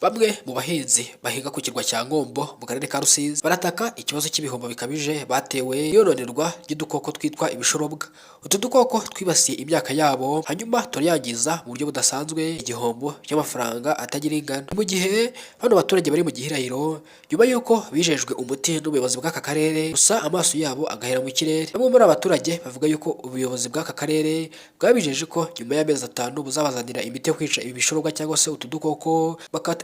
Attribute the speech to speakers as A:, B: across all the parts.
A: Bamwe mu bahinzi bahinga ku kirwa cya Nkombo mu karere ka Rusizi barataka ikibazo cy'ibihombo bikabije batewe n'iyononirwa ry'udukoko twitwa ibishorobwa. Utu dukoko twibasiye imyaka yabo, hanyuma turayangiza mu buryo budasanzwe, igihombo cy'amafaranga atagira ingano. Mu gihe bano baturage bari mu gihirahiro nyuma y'uko bijejwe umuti n'ubuyobozi bw'aka karere, gusa amaso yabo agahera mu kirere. Bamwe muri aba baturage bavuga yuko ubuyobozi bw'aka karere bwabijeje ko nyuma y'amezi 5 buzabazanira imiti yo kwica ibi bishorobwa cyangwa se utu dukoko,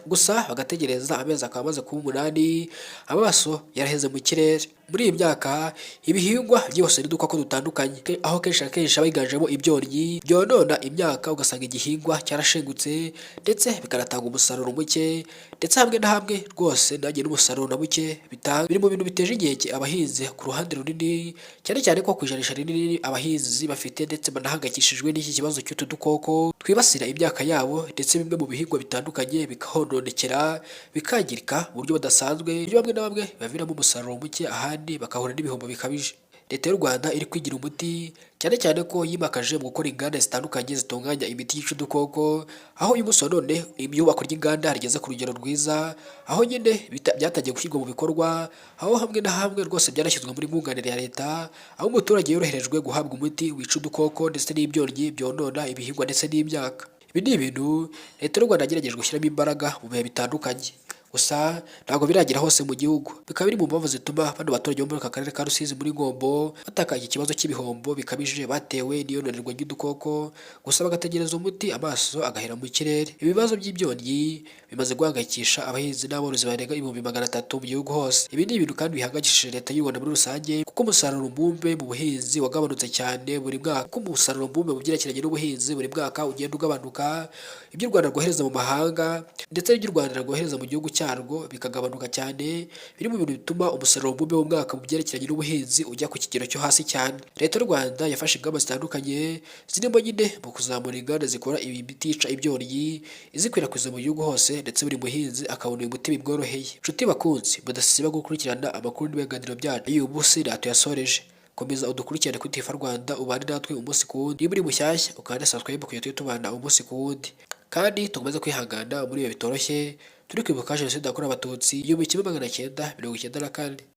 A: gusa bagategereza amezi akaba amaze kuba 8, amaso yaraheze mu kirere. Muri iyi myaka ibihingwa byibasiwe n'udukoko dutandukanye, aho kenshi na kenshi haba higanjemo ibyonnyi byonona imyaka, ugasanga igihingwa cyarashengutse ndetse bikanatanga umusaruro muke, ndetse hamwe na hamwe rwose ntagire n'umusaruro na muke bitanga. Biri mu bintu biteje inkeke abahinzi ku ruhande runini, cyane cyane ko ku ijanisha rinini abahinzi bafite ndetse banahangayikishijwe n'iki kibazo cy'utu dukoko twibasira imyaka yabo, ndetse bimwe mu bihingwa bitandukanye bikahononekera, bikangirika mu buryo budasanzwe, ibyo bamwe na bamwe bibaviramo umusaruro muke, ahandi bagahura n'ibihombo bikabije. Leta y'u Rwanda iri kwigira umuti, cyane cyane ko yimakaje mu gukora inganda zitandukanye zitunganya imiti yica udukoko, aho uyu munsi wa none iyubakwa ry'inganda rigeze ku rugero rwiza, aho nyine byatangiye gushyirwa mu bikorwa, aho hamwe na hamwe rwose byanashyizwe muri nkunganire ya leta, aho umuturage yoroherejwe guhabwa umuti wica udukoko ndetse n'ibyonnyi byonona ibihingwa ndetse n'imyaka. Ibi ni ibintu Leta y'u Rwanda yagerageje gushyiramo imbaraga mu bihe bitandukanye, gusa ntabwo biragera hose mu gihugu, bikaba biri mu mpamvu zituma bano baturage bo muri aka karere ka Rusizi muri Nkombo bataka iki kibazo cy'ibihombo bikabije batewe n'iyononerwa ry'udukoko, gusa bagategereza umuti amaso agahera mu kirere. Ibibazo by'ibyonnyi bimaze guhangayikisha abahinzi n'aborozi barenga 300,000 mu gihugu hose. Ibi ni ibintu kandi bihangayikishije Leta y'u Rwanda muri rusange, kuko umusaruro mbumbe mu buhinzi wagabanutse cyane buri mwaka, kuko umusaruro mbumbe mu byerekeranye n'ubuhinzi buri mwaka ugenda ugabanuka, ibyo u Rwanda rwohereza mu mahanga ndetse n'ibyo u Rwanda rwohereza mu gihugu cyarwo bikagabanuka cyane, biri mu bintu bituma umusaruro mbumbe w'umwaka mu byerekeranye n'ubuhinzi ujya ku kigero cyo hasi cyane. Leta y'u Rwanda yafashe ingamba zitandukanye, zirimo nyine mu kuzamura inganda zikora ibi miti yica ibyonnyi, izikwirakwiza mu gihugu hose, ndetse buri muhinzi akabona uyu muti bimworoheye. Nshuti bakunzi mudasiba gukurikirana amakuru n'ibiganiro byacu, uyu munsi tuyasoreje. Komeza udukurikirane kuri Tifa Rwanda, ubane natwe umunsi ku wundi. Niba uri mushyashya, ukande subscribe kugira tujye tubana umunsi ku wundi, kandi tukomeze kwihangana muri ibihe bitoroshye turi kwibuka Jenoside yakorewe Abatutsi 1994.